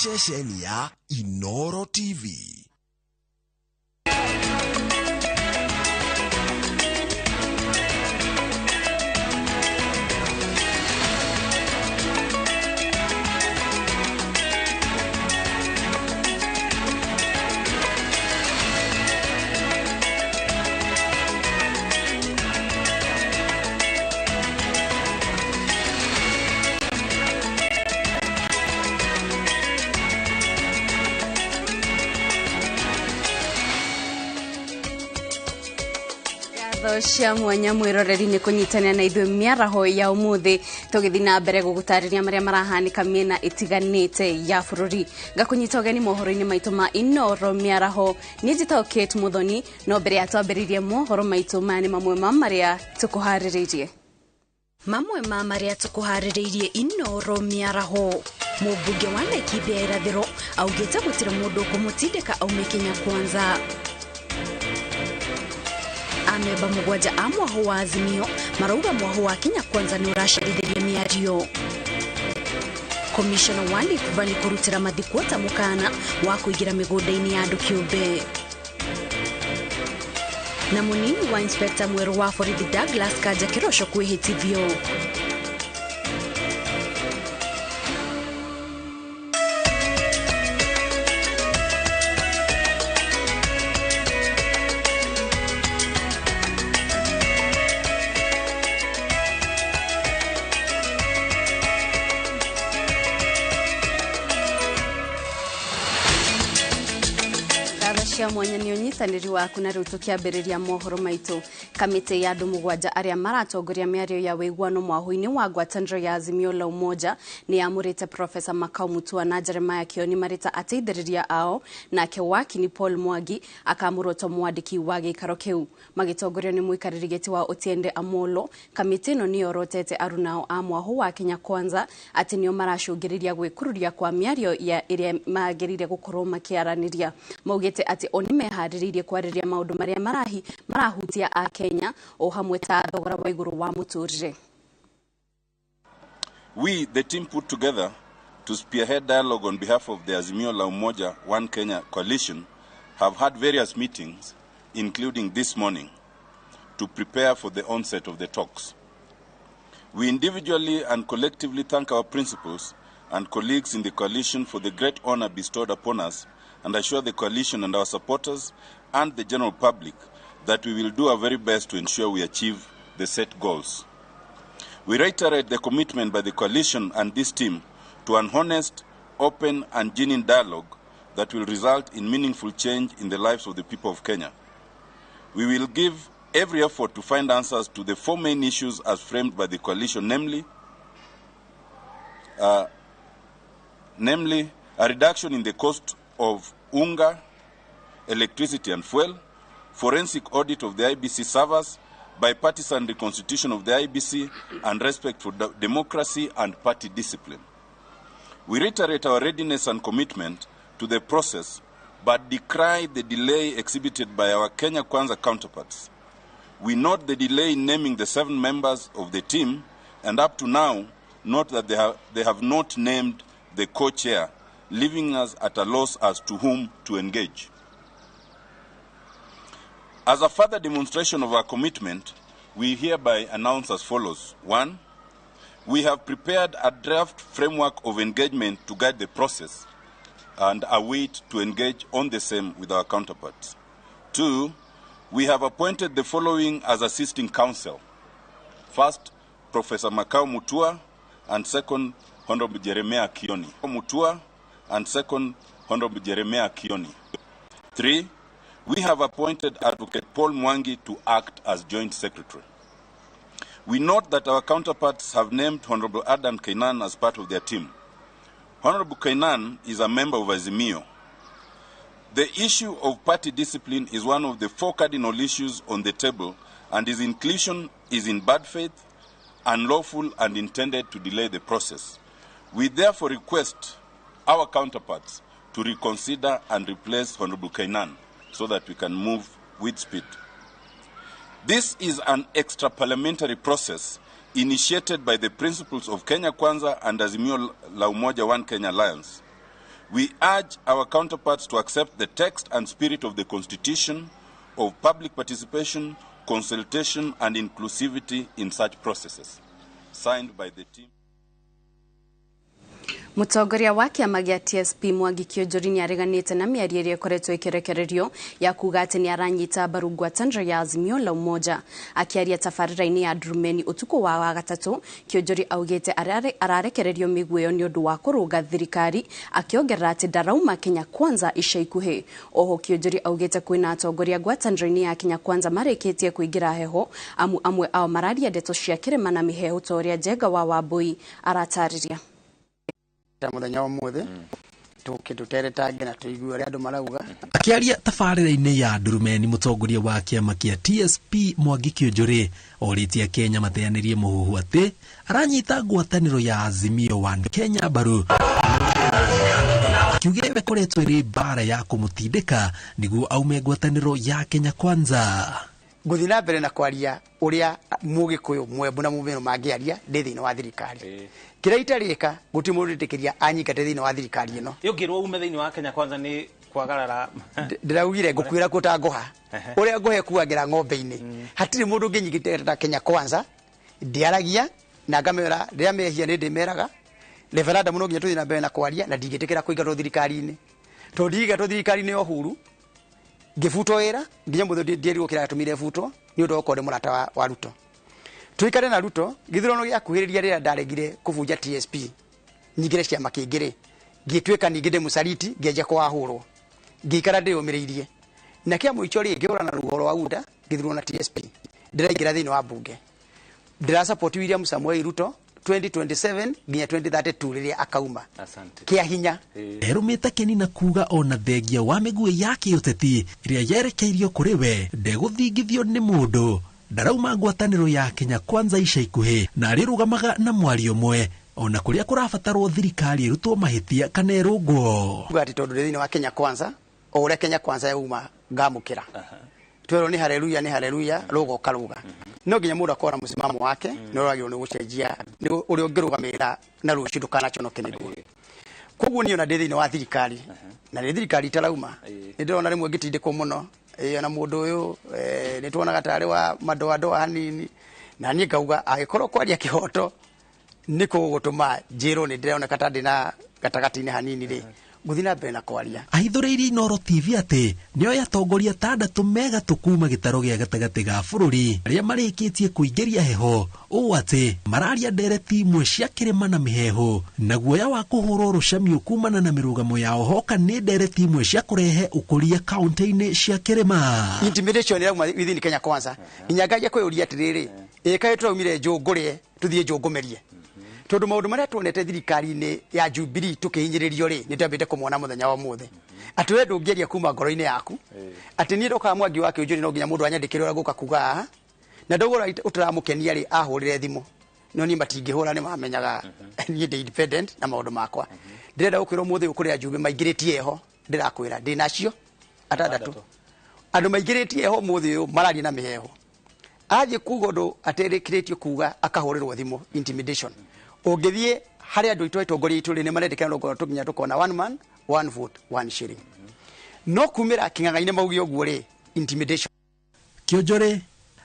Ceceni ya Inoro TV. Cia mwanya mwiroreri ni kunyitania na ithuĩ mĩaraho ya ũmũthĩ tũgĩthiĩ na mbere gũgũtarĩria marĩa marahanĩka mĩena ĩtiganĩte ya bũrũri. Ngakũnyita ũgeni mohoro-inĩ maitũ ma Inoro mĩaraho. Niĩ njĩtagwo Kate Muthoni, no mbere ya twambĩrĩrie mohoro maitũ maya nĩ mamwe ma marĩa tũkũharĩrĩirie. Mamwe ma marĩa tũkũharĩrĩirie Inoro mĩaraho. Mũmbunge wa Laikipia irathĩro augĩte gũtirĩ mũndũ ũkũmũtindĩka aume Kenya Kwanza. Amemba mũgwanja a mwaho wa Azimio marauga mwaho wa Kenya Kwanza nĩ ũracerithĩria mĩario. Komishona wa Rift Valley kũrutĩra mathikuota mũkana wa kũingĩra mĩgũnda-inĩ ya andũ kĩũmbe. Na mũnini wa inspector mwerũ wa borithi Douglas Kanja Kĩroco kwĩhĩtithio. Cia mwanya nĩ ũnyitanĩri waku na rĩu tũkĩambĩrĩria mohoro maitũ. Kamĩtĩ ya andũ mũgwanja arĩa maratongoria mĩario ya ũiguano mwaho-inĩ wa ngwatanĩro ya Azimio la Umoja nĩ yamũrĩte Profesa Makau Mutua na Jeremiah Kioni marĩ ta ateithĩrĩria ao, nake wakini Paul Mwangi akamũrwo ta mwandĩki wa gĩikaro kĩu. Magĩtongorio nĩ mũikarĩri gĩtĩ wa Otiende Amolo, kamĩtĩ ĩno nĩ yorotete arunao a mwaho wa Kenya Kwanza atĩ nĩo maracũngĩrĩria gwĩkururia kwa mĩario ya ĩrĩa magĩrĩire gũkorwo makĩaranĩria. Maugĩte atĩ o nĩmeharĩrĩirie kwarĩria maũndũ marĩa marahutia a Kenya o hamwe ta thogora wa igũrũ wa mũtũrĩre. We, the team put together to spearhead dialogue on behalf of the Azimio la Umoja One Kenya coalition, have had various meetings, including this morning, to prepare for the onset of the talks. We individually and collectively thank our principals and colleagues in the coalition for the great honor bestowed upon us, and assure the coalition and our supporters and the general public that we will do our very best to ensure we achieve the set goals. We reiterate the commitment by the coalition and this team to an honest, open and genuine dialogue that will result in meaningful change in the lives of the people of Kenya. We will give every effort to find answers to the four main issues as framed by the coalition, namely a reduction in the cost of unga, electricity and fuel, forensic audit of the IBC servers, bipartisan reconstitution of the IBC, and respect for democracy and party discipline. We reiterate our readiness and commitment to the process, but decry the delay exhibited by our Kenya Kwanza counterparts. We note the delay in naming the 7 members of the team, and up to now, note that they have not named the co-chair, leaving us at a loss as to whom to engage. As a further demonstration of our commitment, we hereby announce as follows. 1, we have prepared a draft framework of engagement to guide the process and await to engage on the same with our counterparts. 2, we have appointed the following as assisting counsel. First, Professor Makau Mutua, and second, Honorable Jeremiah Kioni. Mutua, and second, Honorable Jeremiah Kioni. 3, we have appointed Advocate Paul Mwangi to act as Joint Secretary. We note that our counterparts have named Honorable Adan Keynan as part of their team. Honorable Keynan is a member of Azimio. The issue of party discipline is one of the 4 cardinal issues on the table, and his inclusion is in bad faith, unlawful, and intended to delay the process. We therefore request our counterparts to reconsider and replace Honorable Keynan so that we can move with speed. This is an extra parliamentary process initiated by the principles of Kenya Kwanza and Azimio la Umoja One Kenya Alliance. We urge our counterparts to accept the text and spirit of the Constitution of public participation, consultation and inclusivity in such processes. Signed by the team. Mũtongoria wa kĩama gĩa TSP Mwangi Kĩonjori nĩareganĩte na mĩario ĩrĩa ĩkoretwo ĩkĩrekererio ya kuga atĩ nĩaranyita mbaru ngwatanĩro ya Azimio la Umoja. Akĩaria tabarĩra-inĩ ya Ndurumeni ũtukũ wa Wagatatũ, Kĩonjori augĩte ararekererio mĩguĩ ĩyo nĩ ũndũ wa kũrũnga thirikari, akĩongerera atĩ ndarauma Kenya Kwanza ica ikuhĩ. Oho Kĩonjori augĩte kwĩna atongoria ngwatanĩro-inĩ ya Kenya Kwanza marĩkĩtie kũingĩra heho, amu amwe ao mararia ndeto cia kĩrĩma na mĩheehũ ta ũrĩa Njenga wa Wambui aratarĩria. Muthenya wa muthi tuke na tuigue uria andu marauga. Akiaria tabarĩra-inĩ ya Ndurumeni, mũtongoria wa kĩama kĩa TSP Mwangi Kĩonjori orĩtie Kenya mateanĩrie mũhuhu atĩ aranyita ngwatanĩro ya Azimio wa Kenya mbaru, akiuga ĩyo ĩkoretwo ĩrĩ mbara ya kũmũtindĩka nĩguo aume ngwatanĩro ya Kenya Kwanza. Ngũthiĩ na mbere na kwaria ũrĩa Mũgĩkũyũ, Mwembu na Mũmĩrũ mangĩaria ndĩ thĩinĩ wa thirikari. Kĩrĩa itarĩka gũtirĩ mũndũ ũretĩkĩria anyingate thĩinĩ wa thirikari ĩno. Ũngĩrwo ume thĩinĩ wa Kenya Kwanza nĩ kwagarara. Ndĩraugire ngũkuĩra kuo ta ngũha. Ũrĩa ngũha ĩkuagĩra ng'ombe-inĩ. Hatirĩ mũndũ ũngĩnyingĩta ta Kenya Kwanza. Ndiaragia na ngamera rĩrĩa mehia nĩ ndĩmeraga. Referendum no nginya tũthiĩ na mbere na kwaria na ndingĩtĩkĩra kũingatwo thirikari-inĩ. Tondũ ndingĩingatwo thirikari-inĩ ya Uhuru ngĩbutwo wĩra nginya mũthĩ ndierirwo kĩrĩa gĩatũmire butwo nĩ ũndũ wa gũkorwo ndĩ mũrata wa Ruto. Tuikare na Ruto gĩthurano gĩakuhĩrĩria rĩrĩa ndaregire kũbunja TSP nyingĩre ciama kĩngĩ rĩ, ngĩtuĩka ningĩ ndĩ mũcariti ngĩanjia kũhahũrwo, ngĩikara ndĩyũmĩrĩirie na kĩa mũico rĩ ngĩhũrana rũhuho rwa UDA ngĩthurwo na TSP. Ndĩraingĩra thĩinĩ wa mbunge, ndĩra support William Samoei Ruto 2027 nginya 2032 rĩrĩa akauma. Kĩa hinya. Erũmĩte keni na kuga ona thengia wa mĩguĩ ya kĩũteti ĩrĩa yerekeirio kũrĩ we ndegũthingithio nĩ mũndũ, ndarauma ngwatanĩro ya Kenya Kwanza ica ikuhĩ na arĩrũgamaga na mwario ũmwe ona kũrĩa kũrabatarwo thirikari ĩrutwo mahĩtia kana ĩrũngwo. Kuga atĩ tondũ ndĩ thĩinĩ wa Kenya Kwanza, o ũrĩa Kenya Kwanza yauma ngamũkĩra. Twerwo nĩ haleluya nĩ haleluya rũga ũkarũga. No nginya mũndũ akorwo na mũsimamo wake nĩ ũragĩrĩirwo nĩ gũcenjia nĩ ũrĩa ũngĩrũgamĩrĩra na rũciũ ndũkanaconoke nĩguo. Koguo niĩ ona ndĩ thĩinĩ wa thirikari na nĩ thirikari itarauma, nĩ ndĩrona rĩmwe ngĩtindĩkwo mũno ona mũndũ ũyũ nĩ tuonaga tarĩ wa madoadoa hanini, na niĩ ngauga angĩkorwo kwaria kĩhoto nĩ kũgũtũma njĩrwo nĩ ndĩroneka ta ndĩna gatagatĩ-inĩ hanini rĩ, ngũthiĩ na mbere na kwaria. Ahithũrĩirie Inooro TV atĩ nĩoĩ atongoria atandatũ megatũ kuma gĩtaro gĩa gatagatĩ ga bũrũri arĩa marĩkĩtie kũingĩria heho ũũ atĩ mararia ndereti imwe cia kĩrĩma na mĩheehũ na guoya wa kũhũrwo rũcamiũ kumana na mĩrũgamo yao hoka nĩ ndereti imwe cia kũrehe ũkũria kaũntĩ-inĩ cia kĩrĩma. Intimidation ĩrauma within Kenya Kwanza nginya ngaja kwĩyũria atĩrĩrĩ, ĩ kaĩ tũraumire njũngũrĩe tũthiĩ njũngũmerie, tondũ maũndũ marĩa tuonete thirikari-inĩ ya Jubilee tũkĩhinyĩrĩrio rĩ, nĩ twambĩte kũmona mũthenya wa ũmũthĩ. Atĩ we ndũngĩaria kuma ngoro-inĩ yaku atĩ niĩ ndokaga Mwangi wa Kĩonjori no nginya mũndũ anyandĩkĩre ũrĩa ngũka kuga haha, na ndauga ũrĩa ũtaramũkenia rĩ ahũrĩre thimũ, no niĩ matingĩhũra nĩ mamenyaga niĩ ndĩ independent na maũndũ makwa. Ndĩrenda gũkwĩra ũmũthĩ ũyũ kũrĩa Njumbe maingĩrĩtie heho, ndĩrakwĩra ndĩ nacio atandatũ. Andũ maingĩrĩtie heho ũmũthĩ ũyũ mararia na mĩheehũ. Athiĩ kuga ũndũ aterĩkĩrĩtio kuga akahũrĩrwo thimũ, intimidation. Ũngĩthiĩ harĩa andũ aitũ atongoria aitũ rĩ nĩ marendekana no ngorwo tũnginya tũkona one man one vote one shilling, no kumĩra kĩng'ang'a-inĩ mauge ũguo rĩ, intimidation. Kĩonjori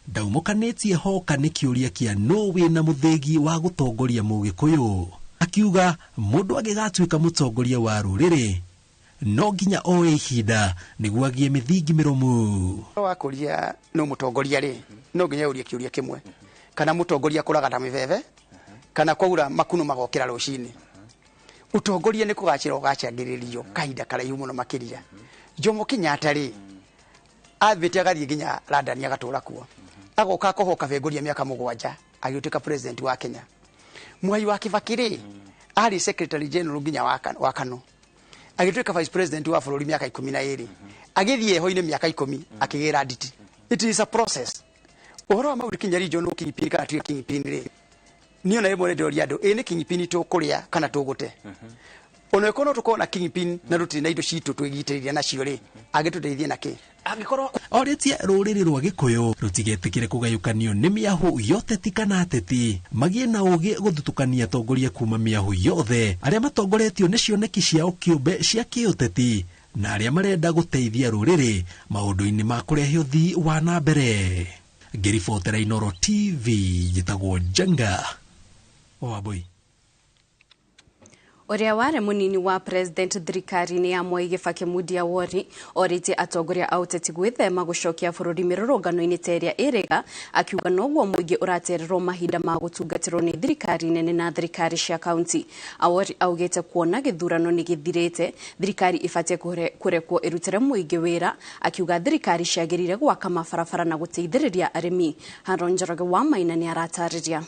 ndaumũkanĩtie hoka nĩ kĩũria kĩa nũ wĩna mũthĩgi wa gũtongoria Mũgĩkũyũ, akiuga mũndũ angĩgatuĩka mũtongoria wa rũrĩrĩ no nginya oe ihinda nĩguo agĩe mĩthingi mĩrũmu. Wakũria no mũtongoria rĩ, no nginya ũrie kĩũria kĩmwe, kana mũtongoria kũraga ta mĩbebe kana kwaura makuno magokĩra rũcinĩ. Ũtongoria nĩ kũgacĩra ũgacangĩrĩrio kahinda karaihu mũno makĩria. Jomo Kenyatta rĩ athĩte agathiĩ nginya London agatũra kuo, agoka akohoka bengoria mĩaka 7 agĩtuĩka president wa Kenya. Mwai wa Kibaki rĩ arĩ secretary general nginya wa KANU, agĩtuĩka vice president wa bũrũri mĩaka 12, agĩthiĩ heho-inĩ mĩaka 10 akĩgĩra nditi. It is a process. Ũhoro wa Mount Kenya region no kingpin kana tuĩke kingpin rĩ, niĩ ona rĩmwe nĩndĩroria andũ ĩ nĩ kingpin tũkũrĩa kana tũgũte. Ona ĩkorwo no tũkorwo na kingpin na tũtirĩ na indo citũ twĩgitĩrĩria nacio rĩ, angĩtũteithia na kĩ? Angĩkorwo Orĩtie rũrĩrĩ rwa Gĩkũyũ rũtigetĩkĩre kũgayũkanio nĩ mĩahũ ya ũteti kana ateti, magĩe na ũgĩ gũthutũkania atongoria kuma mĩahũ yothe arĩa matongoretio nĩ cioneki ciao kĩũmbe cia kĩũteti na arĩa marenda gũteithia rũrĩrĩ maũndũ-inĩ ma kũrehe ũthii wa na mbere. Ngĩribotera Inooro TV, njĩtagwo Njenga wa Wambui. Ũrĩa warĩ mũnini wa president thirikari-inĩ ya Mwai Kibaki Mudia Wori orĩtie atongoria a ũteti gwĩthema gũcokia bũrũri mĩrũrũngano-inĩ ta ĩrĩa ĩrĩga, akiuga noguo mũingĩ ũratererwo mahinda ma gũtungatĩrwo nĩ thirikari nene na thirikari cia kaunti. Awori augĩte kuona gĩthurano nĩ gĩthirĩte, thirikari ĩbatiĩ kũrekwo ĩrutĩre mũingĩ wĩra, akiuga thirikari ciagĩrĩire gwaka mabarabara na gũteithĩrĩria arĩmi. Haron Njoroge wa Maina nĩ aratarĩria.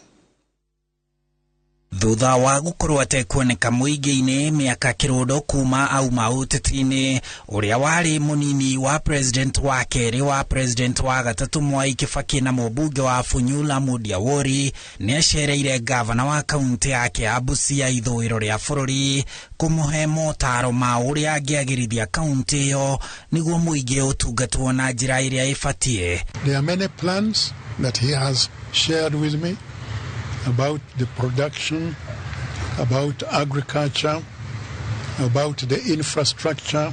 Thutha wa gũkorwo atekuoneka mũingĩ-inĩ mĩaka kĩrũndo kuma auma ũteti-inĩ, ũrĩa warĩ mũnini wa president wa kerĩ wa president wa gatatũ Mwai Kibaki na mũmbunge wa Funyula Mudia Wori nĩacereire gavana wa kaunti yake ya Busia ithũĩro rĩa bũrũri kũmũhe motaro ma ũrĩa angĩagĩrithia kaunti ĩyo nĩguo mũingĩ ũtungatwo na njĩra ĩrĩa ĩbatiĩ. There are many plans that he has shared with me about the production, about agriculture, about the infrastructure,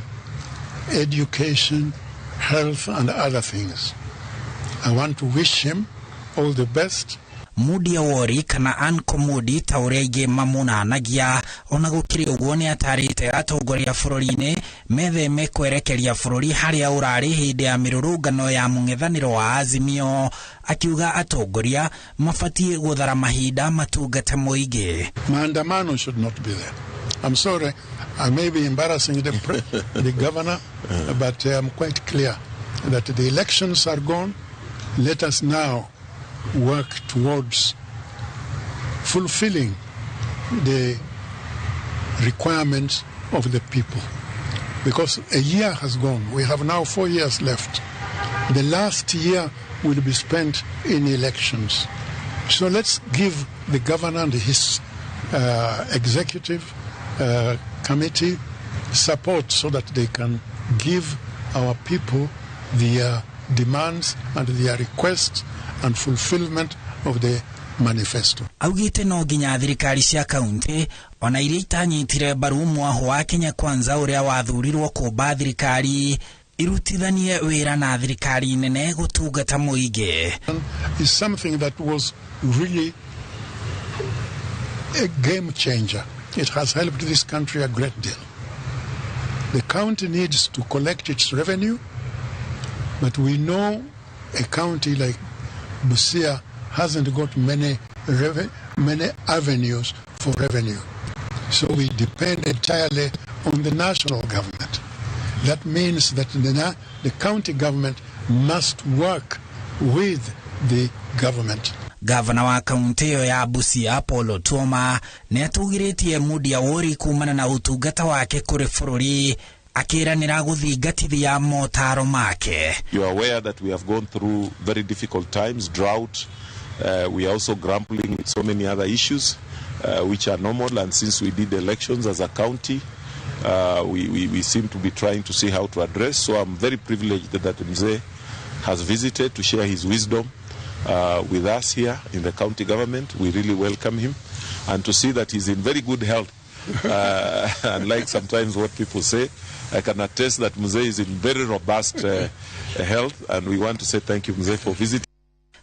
education, health, and other things. I want to wish him all the best. Mudia Wori kana Anko Mudi ta ũrĩa aingĩ mamunanagia, ona gũkĩrĩ ũguo nĩ atarĩte atongoria bũrũri-inĩ metheme kwerekeria bũrũri harĩa ũrarĩ hĩndĩ ya mĩrũrũngano ya mũng'ethanĩro wa Azimio, akiuga atongoria mabatiĩ gũthara mahinda matungate mũingĩ. Maandamano should not be there. I'm sorry, I may be embarrassing the governor, but I'm quite clear that the elections are gone. Let us now work towards fulfilling the requirements of the people. Because a year has gone. We have now 4 years left. The last year will be spent in elections. So let's give the governor and his executive committee support so that they can give our people their demands and their requests and fulfillment of the manifesto. Augite no nginya thirikari cia kaunti ona iria itanyitire mbaru mwaho wa Kenya Kwanza uria wathurirwo kũmba thirikari irutithanie wĩra na thirikari nene gũtungata mũingĩ. Is something that was really a game changer. It has helped this country a great deal. The county needs to collect its revenue, but we know a county like Busia hasn't got many avenues for revenue. So we depend entirely on the national government. That means that the county government must work with the government. Gavana wa kaunti ĩyo ya Busia Paul Otuoma nĩ atũgĩrĩtie Mudia Wori kumana na ũtungata wake kũrĩ bũrũri, akĩranĩra gũthingatithia motaro make. You are aware that we have gone through very difficult times, drought. We are also grappling with so many other issues which are normal, and since we did elections as a county, we seem to be trying to see how to address. So I'm very privileged that Mzee has visited to share his wisdom with us here in the county government. We really welcome him, and to see that he's in very good health. Unlike sometimes what people say, I can attest that Mzee is in very robust health, and we want to say thank you, Mzee, for visiting.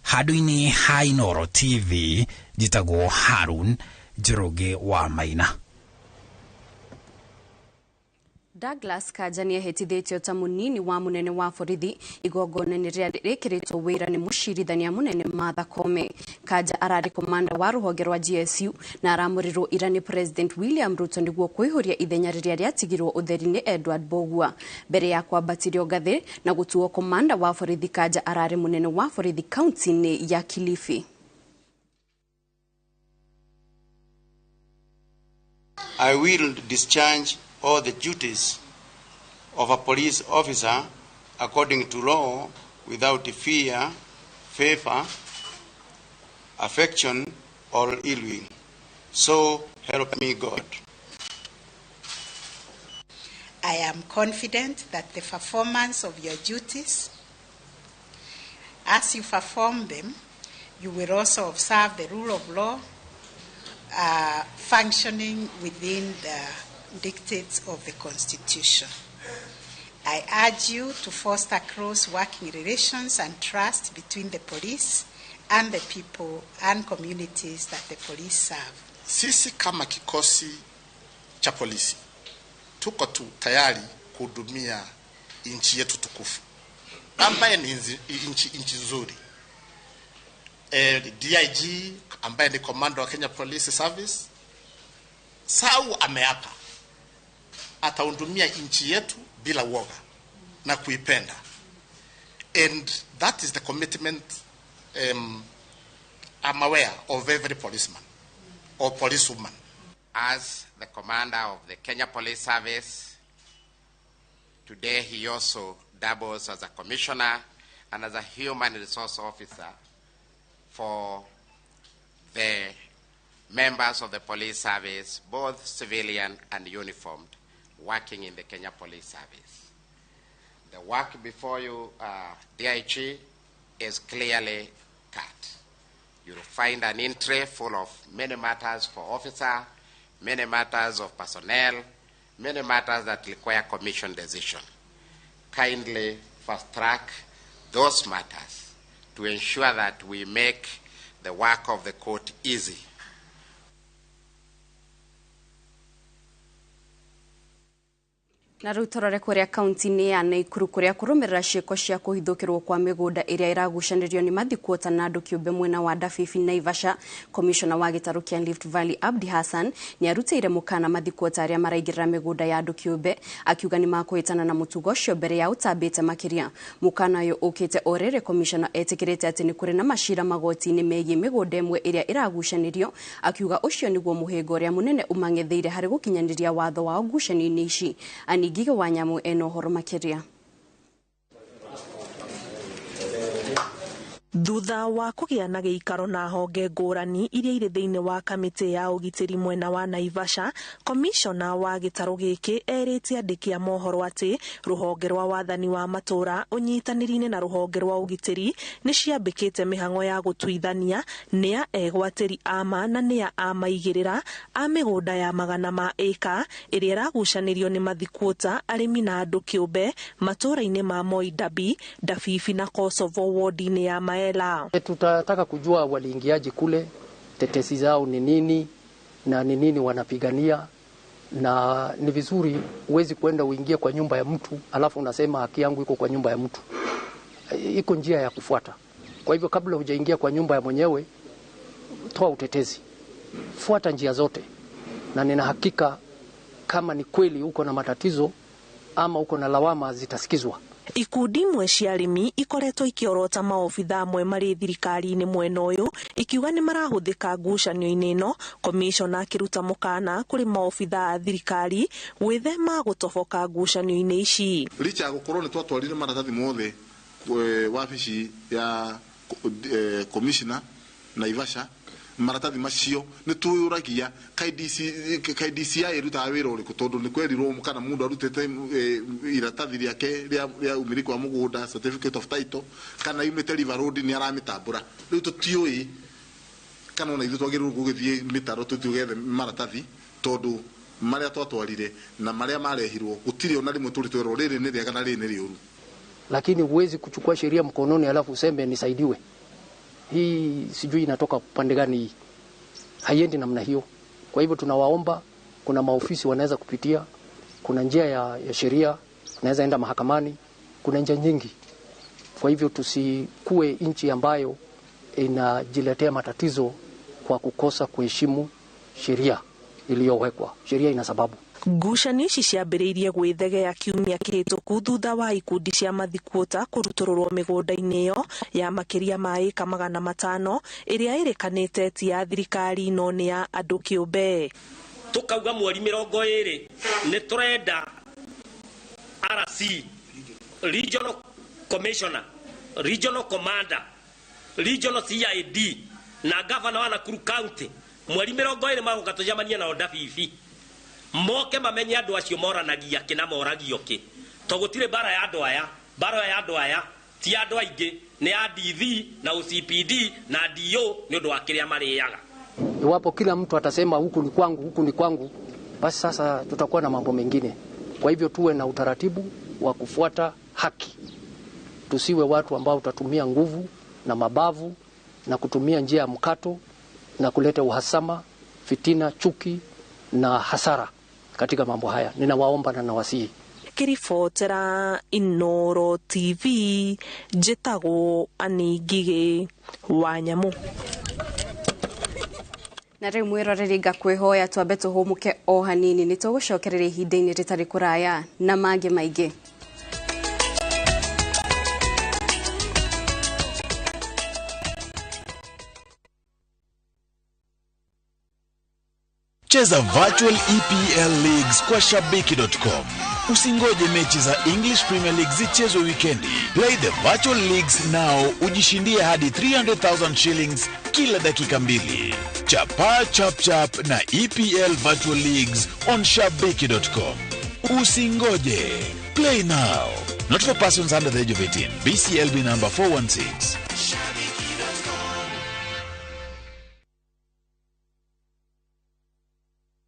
Handũ-inĩ ha Inooro TV, njĩtagwo Harun Njoroge wa Maina. Douglas Kanja nĩehĩtithĩtio ta mũnini wa mũnene wa borithi igongona-inĩ rĩrĩa rĩkĩrĩtwo wĩra nĩ mũcirithania mũnene Martha Koome. Kanja ararĩ komanda wa rũhonge rwa GSU na aramũrirwo ira nĩ President William Ruto nĩguo kũihũria ithenya rĩrĩa rĩatigirwo ũtheri nĩ Edward Mbogua. Mbere ya kwambatĩrio ngathĩ na gũtuo komanda wa borithi, Kanja ararĩ mũnene wa borithi kaunti-inĩ ya Kilifi. I will discharge all the duties of a police officer according to law without fear, favor, affection, or ill will. So help me God. I am confident that the performance of your duties, as you perform them, you will also observe the rule of law functioning within the dictates of the Constitution. I urge you to foster close working relations and trust between the police and the people and communities that the police serve. Sisi kama kikosi cha polisi tuko tu tayari kuhudumia nchi yetu tukufu ambaye ni nchi nzuri. DIG ambaye ni commander wa Kenya Police Service sau ameapa atahudumia nchi yetu bila uoga na kuipenda, and that is the commitment I'm aware of every policeman or policewoman. As the commander of the Kenya Police Service, today he also doubles as a commissioner and as a human resource officer for the members of the police service, both civilian and uniformed, working in the Kenya Police Service. The work before you, DIG, is clearly cut. You'll find an entry full of many matters for officer, many matters of personnel, many matters that require commission decision. Kindly fast track those matters to ensure that we make the work of the court easy. Na rĩu tũrore kũrĩa kaunti-inĩ ya Naikuru kũrĩa kũrũmĩrĩra ciĩko cia kũhithũkĩrwo kwa mĩgũnda ĩrĩa ĩragucanĩrio nĩ mathikuota na andũ kĩũmbe mwena wa Ndabibi Naivasha. Komishona wa gĩtarũ kĩa Rift Valley Abdi Hassan nĩ arutĩire mũkana mathikuota arĩa maraingĩrĩra mĩgũnda ya andũ kĩũmbe, akiuga nĩ makũhĩtana na mũtugo ũcio mbere ya ũtambĩte makĩria. Mũkana ũyũ ũkĩte o rĩrĩ komishona etĩkĩrĩte atĩ nĩ kũrĩ na macira magoti-inĩ megiĩ mĩgũnda ĩmwe ĩrĩa ĩragucanĩrio, akiuga ũcio nĩguo mũhĩnga ũrĩa mũnene ũmang'etheire harĩ gũkinyanĩria watho wao ngucanio-inĩ ici. Ngige wa Nyamu eno horo makiria. Thutha wa kũgĩa na gĩikaro na honge ngũrani iria irĩ thĩinĩ wa kamĩtĩ ya ũgitĩri mwena wa Naivasha, komishona wa gĩtarũ gĩkĩ erĩte andĩki a mohoro atĩ rũhonge rwa wathani wa matũũra ũnyitanĩri-inĩ na rũhonge rwa ũgitĩri nĩ ciambĩkĩte mĩhang'o ya gũtuithania nĩa egwatĩri ama na nĩa amaigĩrĩra a mĩgũnda ya magana ma ĩka ĩrĩa ĩragucanĩrio nĩ mathikuota, arĩmi na andũ kĩũmbe matũũra-inĩ ma Moi Dabi, Ndabibi na Kosovo wodi-inĩ ya Maela. Tutataka kujua waliingiaje kule, tetesi zao ni nini na ni nini wanapigania, na ni vizuri uwezi kwenda uingie kwa nyumba ya mtu alafu unasema haki yangu iko kwa nyumba ya mtu. Iko njia ya kufuata. Kwa hivyo kabla hujaingia kwa nyumba ya mwenyewe, toa utetezi. Fuata njia zote. Na nina hakika kama ni kweli uko na matatizo ama uko na lawama zitasikizwa. Ikundi imwe cia arĩmi ikoretwo ikĩorota maobitha amwe marĩ thirikari-inĩ mwena ũyũ ikiuga nĩ marahũthĩka ngucanio-inĩ ĩno. Komishona akĩruta mũkana kũrĩ maobitha a thirikari gwĩthema gũtoboka ngucanio-inĩ ici. Licha ya gũkorwo nĩ twatwarire maratathi mothe wabici ya commissioner Naivasha, maratathi macio nĩ twĩyũragia KDCI ĩrutaga wĩra ũrĩkũ, tondũ nĩ kwerirwo kana mũndũ arutĩte iratathi rĩake rĩa umiliki wa mũgũnda, certificate of title, kana yumĩte River Road nĩ aramĩtambũra. Rĩu tũtiũĩ kana ona ithuĩ twagĩrĩirwo gũgĩthiĩ mĩtaro tũthiĩ maratathi, tondũ marĩa twatwarire na marĩa marehirwo gũtirĩ ona rĩmwe tũrĩ twerwo rĩrĩ nĩ rĩega na rĩrĩ nĩ rĩũru. Lakini huwezi kuchukua sheria mkononi alafu useme nisaidiwe. Hii sijui inatoka upande gani hii. Haiendi namna hiyo. Kwa hivyo tunawaomba, kuna maofisi wanaweza kupitia, kuna njia ya sheria, unaweza enda mahakamani, kuna njia nyingi. Kwa hivyo tusikue nchi ambayo inajiletea matatizo kwa kukosa kuheshimu sheria iliyowekwa. Sheria ina sababu. Ngucanio ici ciambĩrĩirie gwĩthegea kiumia kĩhĩtũku thutha wa ikundi cia mathikuota kũrutũrũrwo mĩgũnda-inĩ ĩyo ya makĩria ma ĩka 500 ĩrĩa ĩrĩkanĩte ti ya thirikari no nĩ ya andũ kĩũmbe. Tukauga mweri 20 nĩ tũrenda RC, Regional Commissioner, Regional Commander, Regional CID na Governor wa Nakuru County mweri 20 magũka tũcemanie nao Ndabibi. Moke mamenye andũ acio moranagia kĩ na moragio kĩ. To gũtirĩ mbara ya andũ aya, mbara ya andũ aya ti andũ aingĩ, nĩ ya DV na OCPD na DO nĩ ũndũ wa kĩrĩa marĩaga. Iwapo kila mtu atasema huku ni kwangu, huku ni kwangu, basi sasa tutakuwa na mambo mengine. Kwa hivyo tuwe na utaratibu wa kufuata haki. Tusiwe watu ambao tutatumia nguvu na mabavu na kutumia njia ya mkato na kuleta uhasama, fitina, chuki na hasara katika mambo haya. Ninawaomba na nawasihi. Ngĩribotera Inooro TV njĩtagwo Annie Ngigĩ wa Nyamu. Na rĩu mwĩroreri ngakwĩhoya twambe tũhũmũke o hanini, nĩ tũgũcokereria ihinda-inĩ rĩtarĩ kũraya na mangĩ maingĩ. Cheza virtual EPL Leagues kwa Shabiki.com. Usingoje mechi za English Premier League zichezwe wikendi. Play the virtual leagues now, ujishindie hadi 300,000 shillings kila dakika 2. Chapa chap chap na EPL Virtual Leagues on Shabiki.com. Usingoje. Play now. Not for persons under the age of 18. BCLB number 416.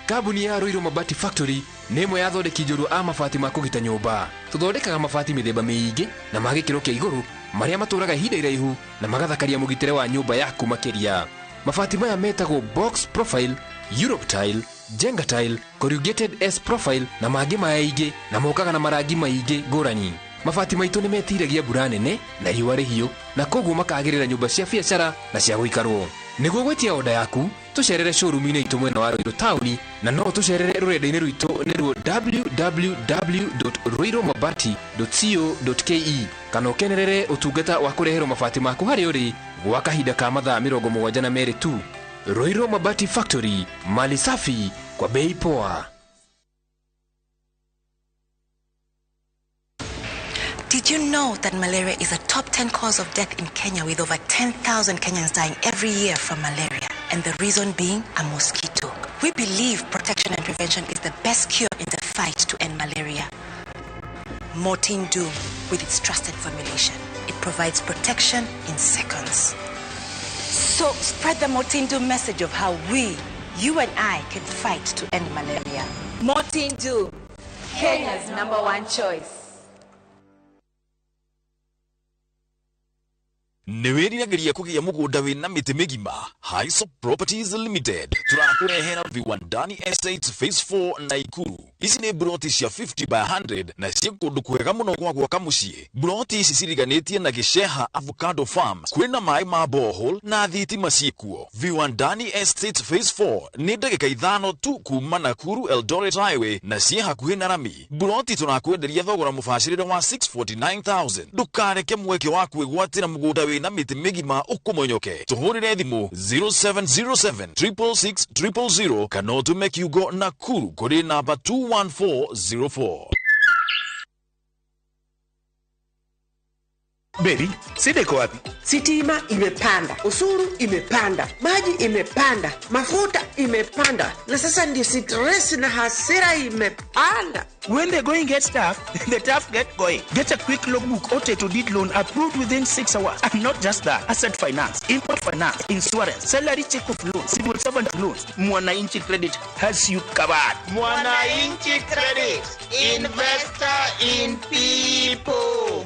Kambuni ya Ruiru Mabati Factory nĩ ĩmwe ya athondeki njorua a mabati ma kũgita nyũmba. Tũthondekaga mabati mĩthemba mĩingĩ na ma gĩkĩro kĩa igũrũ marĩa matũraga ihinda iraihu na magathakaria mũgitĩre wa nyũmba yaku makĩria. Mabati maya metagwo box profile, Europe tile, Jenga tile, corrugated S profile na mangĩ maingĩ, na mokaga na marangi maingĩ ngũrani. Mabati maitũ nĩ metiragia mbura nene na riũa rĩhiũ, na koguo makagĩrĩra nyũmba cia biacara na cia gũikarwo. Nĩguo gwĩtia oda yaku, tũcerere showroom-inĩ itũ mwena wa Ruiru taũni, na no tũcerere rũrenda-inĩ rwitũ nĩruo www.ruirumabati.co.ke, kana ũkenerere ũtungata wa kũreherwo mabati maku harĩa ũrĩ gwa kahinda ka mathaa 72 tu. Ruiru Mabati Factory, mali safi kwa bei poa. Did you know that malaria is a top 10 cause of death in Kenya, with over 10,000 Kenyans dying every year from malaria? And the reason being a mosquito. We believe protection and prevention is the best cure in the fight to end malaria. Mortein Doom, with its trusted formulation, it provides protection in seconds. So spread the Mortein Doom message of how we, you and I, can fight to end malaria. Mortein Doom, Kenya's #1 choice. Nĩ wĩriragĩria kũgĩa mũgũnda wĩna mĩtĩ mĩgima? Hisop Properties Limited tũrakũrehera Viwandani Estates Phase 4 Naikuru. Ici nĩ broti cia 50 by 100 na ciĩ kũndũ kwega mũno gwa gwaka mũciĩ. Broti ici ciriganĩtie na Gĩceha Avocado Farm, kwĩna maĩ ma borehole na thitima ciĩkuo. Viwandani Estates Phase 4 nĩ ndagĩka 5 tu kuma Nakuru Eldoret Highway na ciĩ hakuhĩ na rami. Broti tũrakwenderia thogora mũbacĩrĩre wa 649,000. Ndũkareke mweke wa kwĩgwatĩra mũgũnda wĩna mĩtĩ mĩgima ũkũmonyoke. Tũhũrĩre thimũ 0707 666 000 kana ũtũme kiugo Nakuru kũrĩ namba 21404. Baby, shida iko wapi? Sitima imepanda, ushuru imepanda, maji imepanda, mafuta imepanda, na sasa ndio stress na hasira imepanda. When the going gets tough, the tough get going. Get a quick logbook or title deed loan approved within 6 hours. And not just that, asset finance, import finance, insurance, salary check of loans, civil servant loans. Mwananchi Credit has you covered. Mwananchi Credit, investor in people.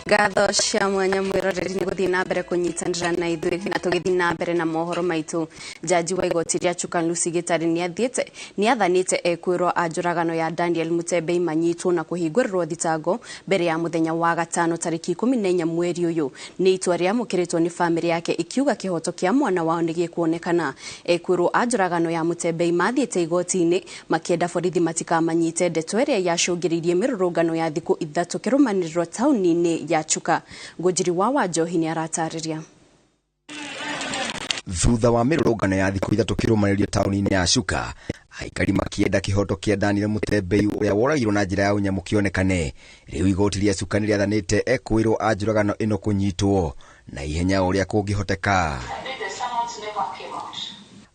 Ngatho cia mwanya mwiroreri nĩ gũthiĩ na mbere kũnyitanĩra na ithuĩ na tũgĩthiĩ na mbere na mohoro maitũ. Jaji wa igoti rĩa Chuka Lucy Gitari nĩathanĩte ekwĩrwo a njũragano ya Daniel Mutembei manyitwo na kũhingũrĩrwo thitango mbere ya mũthenya wa gatano tarĩki 14 mweri ũyũ. Nĩ itua rĩamũkĩrĩtwo nĩ bamĩrĩ yake ikiuga kĩhoto kĩa mwana wao nĩ gĩkuonekana. Ekwĩrwo a njũragano ya Mutembei mathiĩte igoti-inĩ makĩenda borithi matikamanyite, ndeto ĩrĩa yacũngĩrĩirie mĩrũrũngano ya thikũ 3 kĩrũmanĩrĩro taũni-inĩ ya Chuka. Ngũnjiri wa Wanjohi nĩ aratarĩria. Thutha wa mĩrũrũngano ya thikũ 3 kĩrũmanĩrĩrio taũni-inĩ ya Chuka, Aikari makĩenda kĩhoto kĩa Daniel Mutembei ũrĩa woragirwo na njĩra ya ũnyamũ kĩonekane. Rĩu igoti rĩa Chuka nĩrĩathanĩte ekũĩrwo a njũragano ĩno kũnyitwo na ihenya ũrĩa kũngĩhoteka.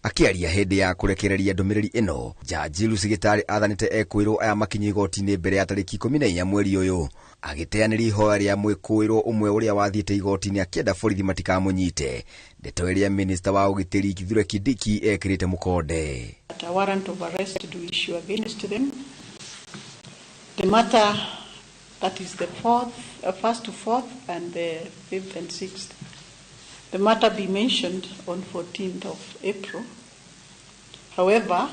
Akĩaria hĩndĩ ya kũrekereria ndũmĩrĩri ĩno, Jaji Lucy Gĩtarĩ athanĩte ekũĩrwo aya makinye igoti-inĩ mbere ya tarĩki 14 mweri ũyũ, agĩteanĩria ihoya rĩa mwĩkũĩrwo ũmwe ũrĩa wathiĩte igoti-inĩ akĩenda borithi matikamũnyite, ndeto ĩrĩa minista wa ũgitĩri Kithure Kindiki ekĩrĩte mũkonde. A warrant of arrest to issue against them. The matter that is the fourth, first to fourth and the fifth and sixth. The matter be mentioned on 14th of April. However,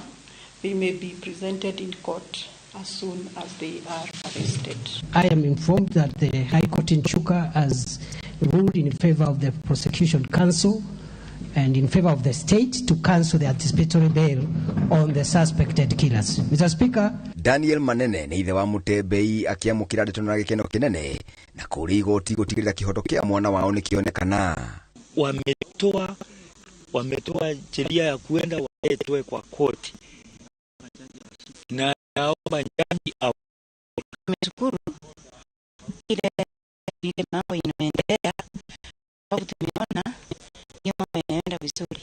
they may be presented in court as soon as they are arrested. I am informed that the High Court in Chuka has ruled in favor of the prosecution counsel and in favor of the state to cancel the anticipatory bail on the suspected killers. Mr. Speaker, Daniel Manene nĩ ithe wa Mutembei akĩamũkĩra ndeto na gĩkeno kĩnene na kũrĩ igoti gũtigĩrĩra kĩhoto kĩa mwana wao nĩkĩonekana. Wametoa sheria ya kuenda waletwe kwa koti, na naomba jaji au Tumeshukuru ile mambo inaendelea, sababu tumeona hiyo mambo inaenda vizuri.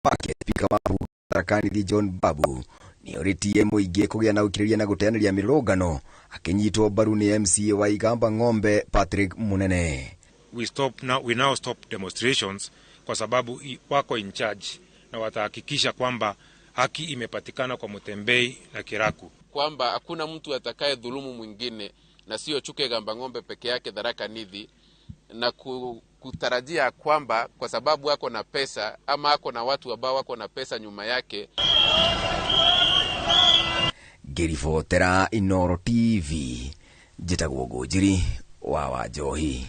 Wake spika wa bunge Tharaka Nithi John Babu nĩorĩtie mũingĩ kũgĩa na ũkirĩrĩria na gũteanĩria mĩrũrũngano, akĩnyitwo mbaru nĩ MCA wa Igamba Ng'ombe Patrick Munene. We stop now, we now stop demonstrations kwa sababu wako in charge na watahakikisha kwamba haki imepatikana kwa Mutembei na Kiraku, kwamba hakuna mtu atakaye dhulumu mwingine na sio Chuka Igamba Ng'ombe peke yake Tharaka Nithi, na kutarajia kwamba kwa sababu ako na pesa ama ako na watu ambao wako na pesa nyuma yake. Ngĩribotera Inooro TV, njĩtagwo Ngũnjiri wa Wanjohi.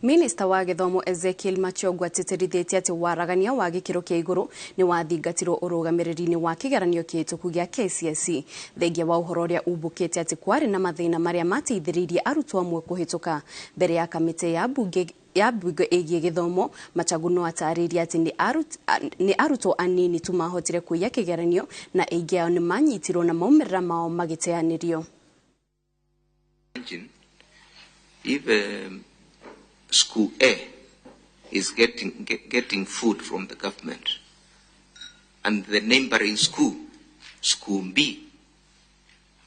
Minista wa gĩthomo Ezekiel Machogu atĩtĩrithĩtie atĩ waragania wa gĩkĩro kĩa igũrũ nĩ wathingatirwo ũrũgamĩrĩri-inĩ wa kĩgeranio kĩhĩtũku gĩa KCSE, thengia wa ũhoro ũrĩa umbũkĩte atĩ kwarĩ na mathĩna marĩa mateithĩrĩirie arutwo amwe kũhĩtũka. Mbere ya kamĩtĩ ya bunge ĩgiĩ gĩthomo, Machagu no atarĩirie atĩ nĩ arutwo anini tu mahotire kũiya kĩgeranio na aingĩ ao nĩ manyitirwo na maumĩrĩra mao magĩteanĩrio. If school A is getting food from the government, and the neighboring school, school B,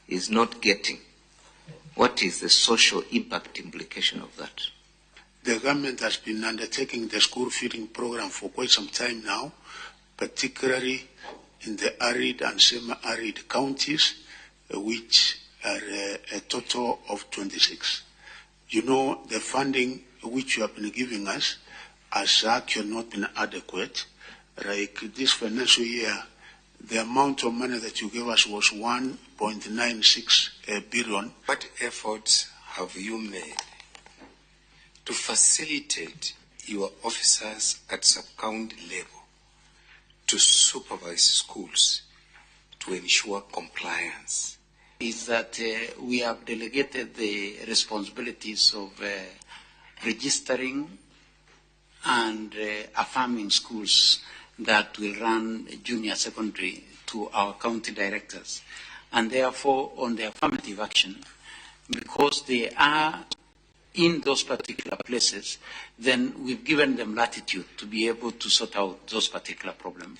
is not getting, what is the social impact implication of that? The government has been undertaking the school feeding program for quite some time now, particularly in the arid and semi-arid counties, which are a total of 26. You know, the funding which you have been giving us has actually not been adequate. Like this financial year, the amount of money that you gave us was 1.96 billion. What efforts have you made to facilitate your officers at sub-county level to supervise schools to ensure compliance? Is that we have delegated the responsibilities of registering and affirming schools that will run junior secondary to our county directors. And therefore, on the affirmative action, because they are in those particular places, then we've given them latitude to be able to sort out those particular problems.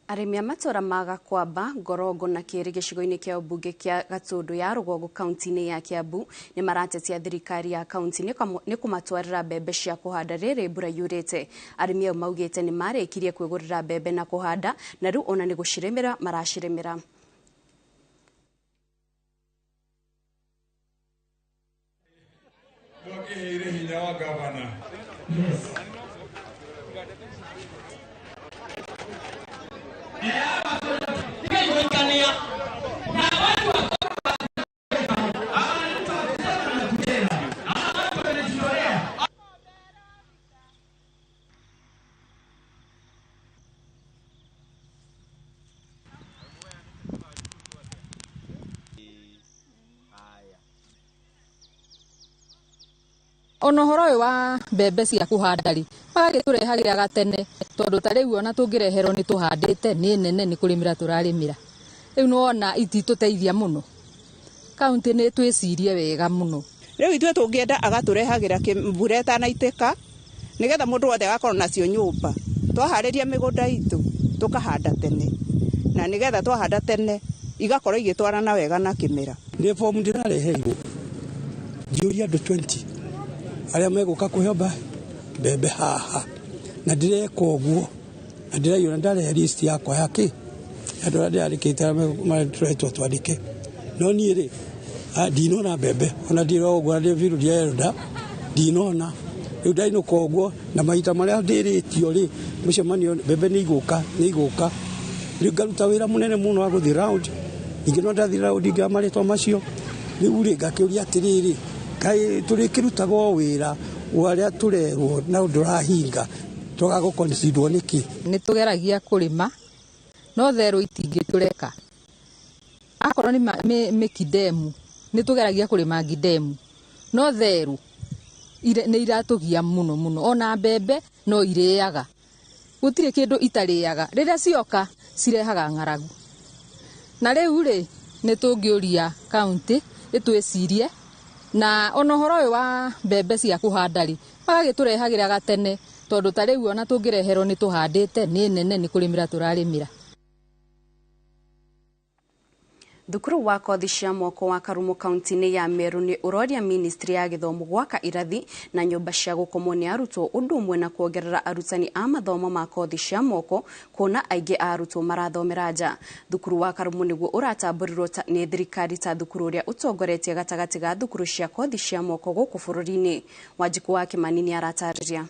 Arĩmi a matũra ma Gakwamba, Ngorongo na Kĩrĩ gĩcigo-inĩ kĩa ũmbunge kĩa Gatũndũ ya Rũgongo kaunti-inĩ ya Kiambu nĩ maratetia thirikari ya kaunti nĩ kũmatwarĩra mbembe cia kũhanda rĩrĩ mbura yurĩte. Arĩmi ao maugĩte nĩ marĩkirie kwĩgũrĩra mbembe na kũhanda na rĩu ona nĩ gũcirĩmĩra maracirĩmĩra. Yes. Ona ũhoro ũyũ wa mbembe cia kũhanda rĩ, Magagĩtũrehagĩra gatene tondũ ta rĩu ona tũngĩreherwo nĩ tũhandĩte nĩ nene nĩ kũrĩmĩra tũrarĩmĩra. Rĩu nĩwona ititũteithia mũno. Kaunti nĩ twĩcirie wega mũno. Rĩu ithuĩ tũngĩenda agatũrehagĩra mbura ĩtanaitĩka nĩgetha mũndũ wothe agakorwo nacio nyũmba. Twaharĩria mĩgũnda itũ tũkahanda tene na nĩgetha twahanda tene igakorwo igĩtwarana wega na kĩmera. Nĩ bomu ndĩrareheirwo njiyũria andũ 20 arĩa megũka kũheo mbembe haha na ndĩreka ũguo na ndĩraiyũra ndarehe list yakwa ya kĩ andũ arĩa ndĩrandĩkĩte arĩa tũretwo twandĩke no niĩ rĩ ndinona mbembe ona ndĩra ũguo na ndĩ biũ ndĩrenda ndinona rĩu ndainũka ũguo na mahinda marĩa ndĩrĩtio rĩ mũcemanio mbembe nĩ igũka rĩu ngaruta wĩra mũnene mũno wa gũthiĩ round ningĩ no ndathiĩ round ngĩoya marĩtwa macio rĩu rĩ ngakĩũria atĩrĩrĩ kaĩ tũrĩkĩrutaga o wĩra warĩa tũrerwo na ndũrahinga twaga gũkonsidwo nĩkĩ. Nĩ tũgeragia kũrĩma no therũ itingĩtũreka. Akorwo nĩ mĩkindemu nĩ tũgeragia kũrĩma ngindemu no therũ nĩ iratũgia mũno mũno ona mbembe no irĩaga gũtirĩ kĩndũ itarĩaga rĩrĩa cioka cirehaga ng'aragu. Na rĩu rĩ nĩ tũngĩũria kaunti ĩtwĩcirie na ona ũhoro ũyũ wa mbembe cia kũhanda rĩ magagĩtũrehagĩra gatene tondũ ta rĩu ona tũngĩreherwo nĩ tũhandĩte nĩ nene nĩ kũrĩmĩra tũrarĩmĩra. Thukuru wa kothi cia moko wa Karumo kaunti-inĩ ya Meru nĩ ũroria ministry ya gĩthomo gwaka irathi na nyũmba cia gũkomwo nĩ arutwo ũndũ ũmwe na kuongerera arutani a mathomo ma kothi cia moko kuona aingĩ a arutwo marathomera nja. Thukuru wa Karumo nĩguo ũratambũrirwo nĩ thirikari ta thukuru ũrĩa ũtongoretie gatagatĩ ga thukuru cia kothi cia moko gũkũ bũrũri-inĩ. Wanjikũ wa Kĩmani nĩ aratarĩria.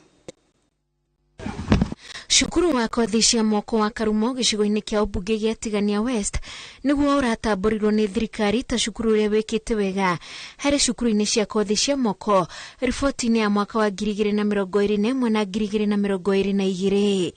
Cukuru wa kothi cia moko wa Karumo gĩcigo-inĩ kĩa ũmbunge gĩa Tigania West nĩguo ũratambũrirwo nĩ thirikari ta cukuru ũrĩa wĩkĩte wega harĩ cukuru-inĩ cia kothi cia moko riboti-inĩ ya mwaka wa 2021 na 2022.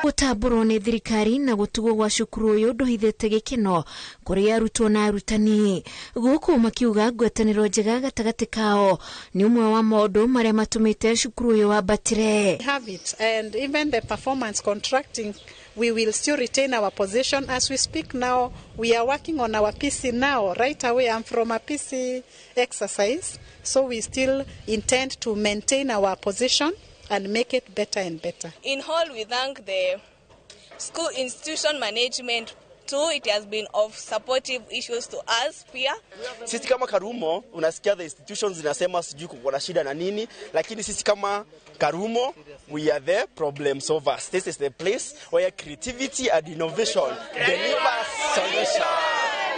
Gũtambũrwo nĩ thirikari na gũtugwo gwa cukuru ũyũ ndũhithĩte gĩkeno kũrĩ arutwo na arutani gũkũ makiuga ngwatanĩro njega gatagatĩ kao nĩ ũmwe wa maũndũ marĩa matũmĩte cukuru ũyũ wambatĩre. Have it, and even the performance contracting, we will still retain our position. As we speak now, we are working on our PC now. Right away, I'm from a PC exercise, so we still intend to maintain our position and make it better and better. In whole, we thank the school institution management too. It has been of supportive issues to us here. Sisi kama Karumo, unasikia the institutions zinasema sijui kuko na shida na nini, lakini sisi kama Karumo, we are the problem solvers. This is the place where creativity and innovation delivers solution.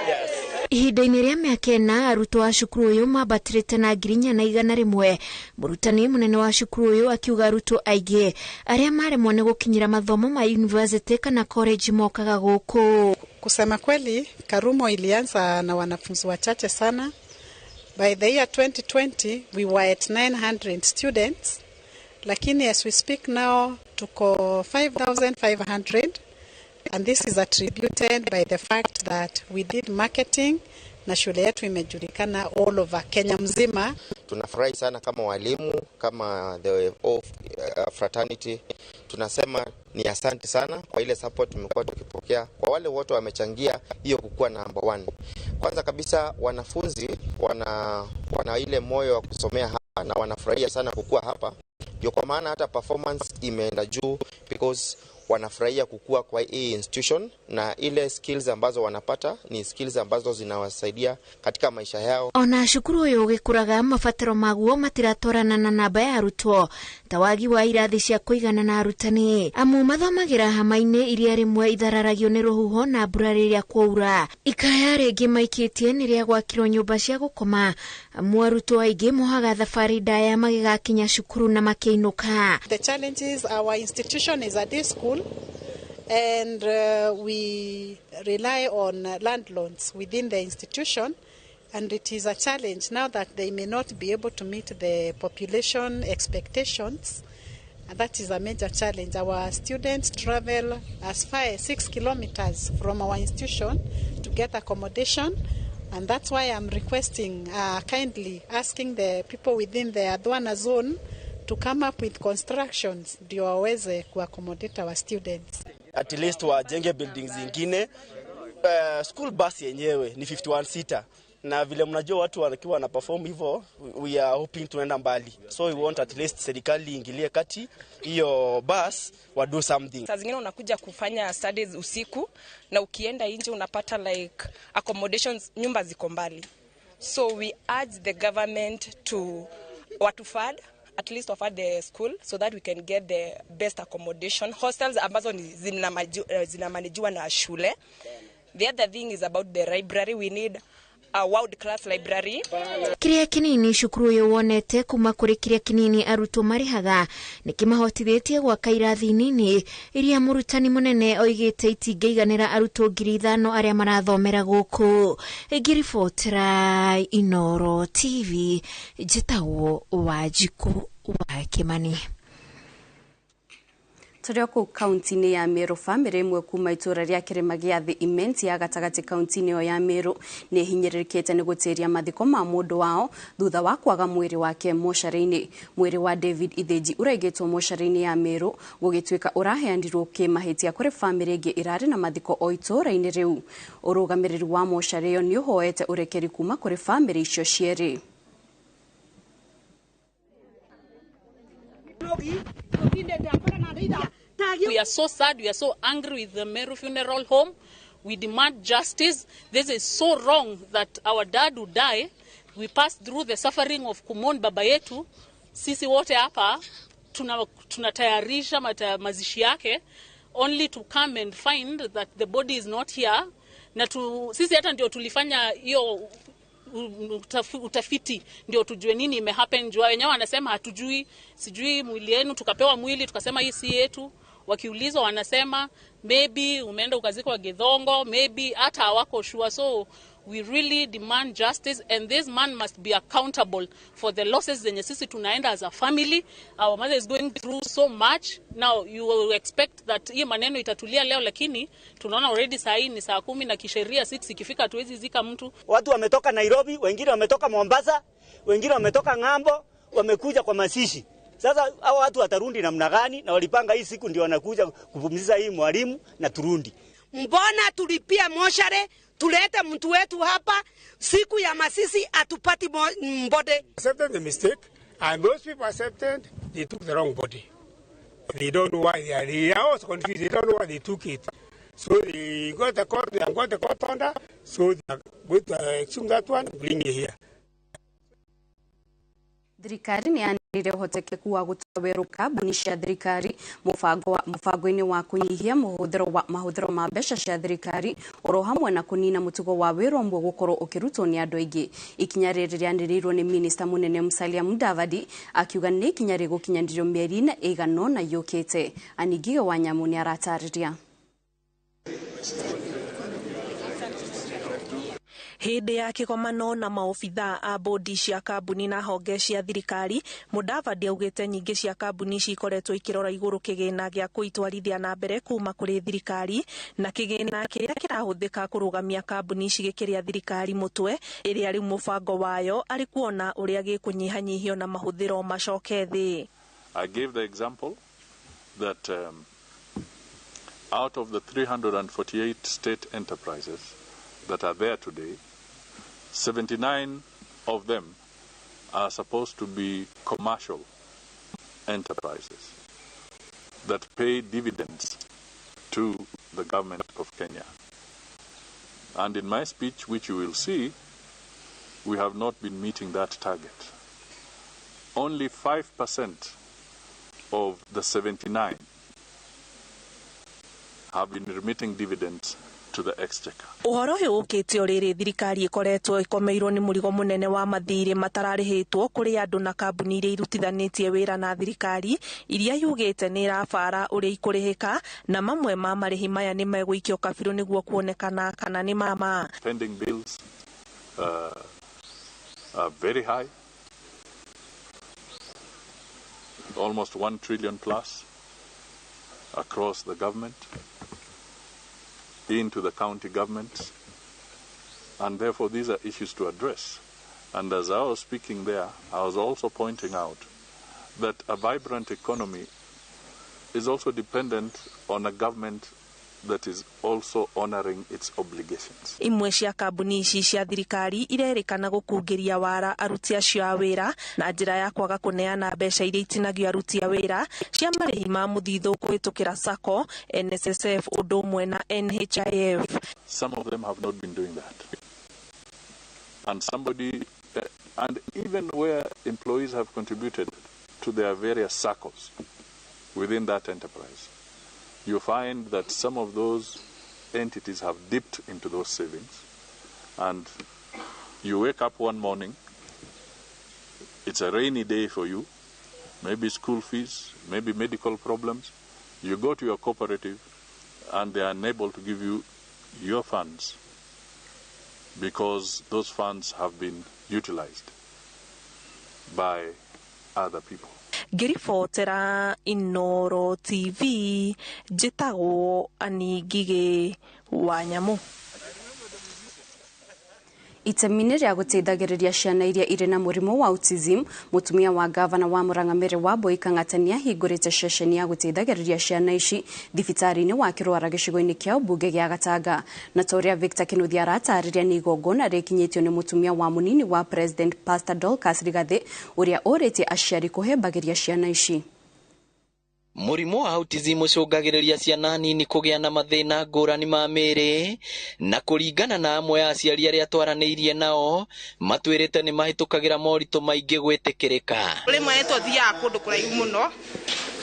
Yes. Ihinda-inĩ rĩa mĩaka ĩna arutwo a cukuru ũyũ mambatĩrĩte na 4,100. Mũrutani mũnene wa cukuru ũyũ akiuga arutwo aingĩ arĩa maremwo nĩ gũkinyĩra mathomo ma university kana college mokaga gũkũ. Kusema kweli, Karumo ilianza na wanafunzi wachache sana. By the year 2020 we were at 900 students, lakini as we speak now tuko 5,500. And this is attributed by the fact that we did marketing na shule yetu imejulikana all over Kenya mzima. Tunafurahi sana kama walimu, kama the fraternity. Tunasema ni asante sana kwa ile support tumekuwa tukipokea. Kwa wale wote wamechangia hiyo kukua number 1. Kwanza kabisa wanafunzi wana ile moyo wa kusomea hapa na wanafurahia sana kukua hapa. Ndio kwa maana hata performance imeenda juu because wanafurahia kukua kwa hii institution na ile skills ambazo wanapata ni skills ambazo zinawasaidia katika maisha yao. Ona cukuru ũyũ ũgĩkũraga mabataro maguo matiratwarana na namba ya arutwo ta wagi wa irathi cia kũigana na arutani amu mathomagĩra hama-inĩ iria rĩmwe ithararagio nĩ rũhuho na mbura rĩrĩa kwaura. Ikaya rĩngĩ maikĩtie nĩ rĩa gwakĩrwo nyũmba cia gũkoma amu arutwo aingĩ mohaga thabarĩ ndaya magĩgakinya cukuru na makĩinũka. The challenges, our institution is a day school and we rely on landlords within the institution, and it is a challenge now that they may not be able to meet the population expectations. And that is a major challenge. Our students travel as far as 6 kilometers from our institution to get accommodation, And that's why I'm requesting, kindly asking the people within the Athwana zone to come up with constructions ndio waweze kuaccommodate our students. At least wajenge buildings zingine. School bus yenyewe ni 51 seater. Na vile mnajua watu wanakiwa wana perform hivyo, we are hoping tunaenda mbali. So we want at least serikali ingilie kati hiyo bus wa do something. Saa zingine unakuja kufanya studies usiku na ukienda nje unapata like accommodations, nyumba ziko mbali. So we urge the government to watufund, at least offer the school so that we can get the best accommodation. Hostels ambazo ni zinamanajiwa na shule. The other thing is about the library. We need a world class library. Kiria kinini cukuru uyu wonete kuma kuri kiria kinini arutwo marihaga nikimahotithitie gwaka irathi nini iria murutani munene oigite itingĩiganĩra arutwo 5,000 aria marathomera guku. Ngiribotera Inoro TV, njĩtagwo Wanjikũ wa Kimani. Tũrĩ kũu kaunti-inĩ ya Meru, bamĩrĩ ĩmwe kuma itũũra rĩa Kĩrĩma gĩa Thĩ Imenti ya gatagatĩ kaunti-inĩ ĩyo ya Meru nĩ ĩhinyĩrĩrĩkĩte nĩ gũtĩria mathiko ma mũndũ wao thutha wa kwaga mwĩrĩ wake mocarĩ-inĩ. Mwĩrĩ wa David Ithĩnji ũraigĩtwo mocarĩ-inĩ ya Meru gũgĩtuĩka ũraheanirwo kĩmahĩtia kũrĩ bamĩrĩ ĩngĩ ĩrarĩ na mathiko o itũũra-inĩ rĩu. Ũrũgamĩrĩri wa mocarĩ ĩyo nĩ ũhoete ũrekeri kuma kũrĩ bamĩrĩ icio cierĩ. We are so sad, we are so angry with the Meru Funeral Home. We demand justice. This is so wrong that our dad would die. We passed through the suffering of kumon baba yetu. Sisi wote hapa tunatayarisha mazishi yake only to come and find that the body is not here. Na sisi hata ndio tulifanya hiyo utafiti ndio tujue nini imehappen. Jua wenyewe wanasema hatujui, sijui mwili yenu, tukapewa mwili tukasema hii si yetu. Wakiulizwa wanasema maybe umeenda ukazikwa Githongo, maybe hata hawako sure. So we really demand justice and this man must be accountable for the losses zenye sisi tunaenda as a family. Our mother is going through so much. Now you will expect that hii maneno itatulia leo, lakini tunaona already saa hii ni saa 10 na kisheria 6 ikifika hatuwezi zika mtu. Watu wametoka Nairobi, wengine wametoka Mombasa, wengine wametoka ng'ambo, wamekuja kwa mazishi. Sasa hao watu watarundi namna gani? Na walipanga hii siku ndio wanakuja kupumzisha hii mwalimu na turundi. Mbona tulipia moshare, tulete mtu wetu hapa siku ya masisi atupati mbode. Accepted the mistake and those people accepted they took the wrong body. They don't know why they are also confused. They don't know why they took it. So they got the court, they got the court order, so they are going to exhume that one, bring it here. Thirikari nĩ yanĩrĩire ũhotekeku wa gũtua werũ kambuni cia thirikari mũbango-inĩ wa kũnyihia mahũthĩro ma mbeca cia thirikari oro hamwe na kũnina mũtugo wa wĩra ũmwe gũkorwo ũkĩrutwo nĩ andũ aingĩ. Ikinya rĩrĩ rĩanĩrĩirwo nĩ minista mũnene Musalia Mudavadi akiuga nĩ ikinya rĩgũkinyanĩrio mĩeri-inĩ ĩigana ũna yũkĩte. Anigio wa Nyamu nĩ aratarĩria. Hĩndĩ ya kĩgomano na maobithaa a bodi cia kambuni na honge cia thirikari, Mudavadi augĩte nyingĩ cia kambuni cikoretwo ikĩrora igũrũ kĩgĩna gĩa kũitwarithia na mbere kuma kũrĩ thirikari na kĩgĩna kĩrĩa kĩrahũthĩka kũrũgamia kambuni ici gĩkĩrĩa thirikari mũtwe ĩrĩa rĩu mũbango wayo arĩ kuona ũrĩa gĩkũnyihanyihio na mahũthĩro macoke thĩ. I gave the example that out of the 348 state enterprises that are there today, 79 of them are supposed to be commercial enterprises that pay dividends to the government of Kenya. And in my speech, which you will see, we have not been meeting that target. Only 5% of the 79 have been remitting dividends to the exchequer. Ũhoro ũyũ ũkĩte o rĩrĩ thirikari ĩkoretwo ĩkomeirwo nĩ mũrigo mũnene wa mathirĩ matararĩhĩtwo kũrĩ andũ na kambuni iria irutithanĩtie wĩra na thirikari iria yugĩte nĩ ĩrabara ũrĩa ikũrĩhĩka na mamwe ma marĩhi maya nĩ megũikio kabirũ nĩguo kuonekana kana nĩ mama. Pending bills are very high, almost 1 trillion plus across the government, into the county governments, And therefore, these are issues to address. And as I was speaking there, I was also pointing out that a vibrant economy is also dependent on a government that is also honoring its obligations. Imwe cia kambuni ici cia thirikari irerĩkana gũkungĩria wara aruti acio a wĩra na njĩra ya kwaga kũneana mbeca iria itinagio aruti a wĩra cia marĩhi ma mũthithũ kũhĩtũkĩra SACCO, NSSF ũndũ ũmwe na NHIF. Some of them have not been doing that. And somebody, and even where employees have contributed to their various circles within that enterprise, you find that some of those entities have dipped into those savings, and you wake up one morning, it's a rainy day for you, maybe school fees, maybe medical problems. You go to your cooperative and they are unable to give you your funds because those funds have been utilized by other people. Ngĩribotera Inooro TV njĩtagwo Annie Ngigĩ wa Nyamũ. Itemi-inĩ rĩa gũteithagĩrĩria ciana iria irĩ na mũrimũ wa autism, mũtumia wa gavana wa Mũrang'amĩrĩ wa Mbui Kang'ata nĩahingũrĩte ceceni ya gũteithagĩrĩria ciana ici thibitarĩ-inĩ wa Kĩrwara gĩcigo-inĩ kĩa ũmbunge gĩa Gatanga. Na ta ũrĩa Victor Kinuthia aratarĩria, nĩ igongona rĩkinyĩtio nĩ mũtumia wa mũnini wa President Pastor Dorcas Rigathi, ũrĩa ũrĩtie aciari kũhĩmbagĩria ciana ici. Mũrimũ wa autism ũcũngagĩrĩria ciana nini kũgĩa na mathĩna ngũrani ma mĩĩrĩ, na kũringana na amwe a aciari arĩa twaranĩirie nao matwĩrĩte nĩ mahĩtũkagĩra moritũ maingĩ gwĩtĩkĩrĩka. Rĩmwe nĩ tũthiaga kũndũ kũraihu mũno,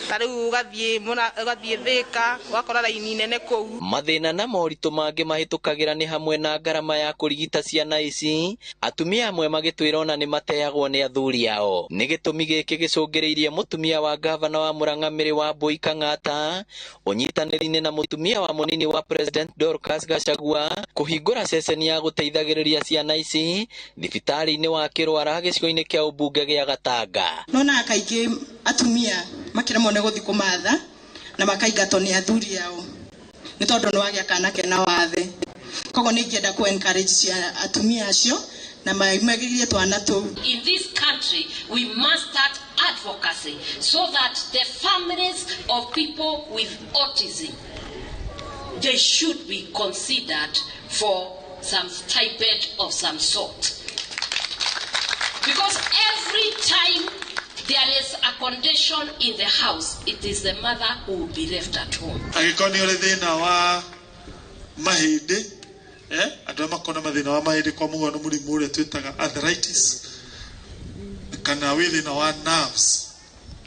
ta rĩu ũgathiĩ Thĩka, ũgakora raini nene kũu. Mathĩna na moritũ mangĩ mahĩtũkagĩra nĩ hamwe na ngarama ya kũrigita ciana ici, atumia amwe magĩtwĩra ona nĩ mateagwo nĩ athuri ao. Nĩ gĩtũmi gĩkĩ gĩcũngĩrĩirie mũtumia wa gavana wa Mũrang'amĩrĩ wa Mbui Kang'ata ũnyitanĩri-inĩ na mũtumia wa mũnini wa President Dorcas Gachagua kũhingũra ceceni ya gũteithagĩrĩria ciana ici thibitarĩ-inĩ wa Kĩrwara gĩcigo-inĩ kĩa ũmbunge gĩa Gatanga. Nonaga kaingĩ atumia makĩremwo nĩ gũthiĩ kũmatha na makaingatwo nĩ athuri ao nĩ tondũ nĩ wagĩa kana kena wathe. Koguo nĩ ingĩenda kũ encourage atumia acio na maimagĩrie twana tũu. In this country we must start advocacy so that the families of people with autism, they should be considered for some stipend of some sort. Because every time there is a condition in the house, it is the mother who will be left at home. Angĩkorwo nĩ ũrĩ thĩna wa mahĩndĩ, andũ arĩa makoragwo na mathĩna wa mahĩndĩ, kwa mũhiano mũrimũ ũrĩa twĩtaga arthritis, kana wĩ thĩna wa nerves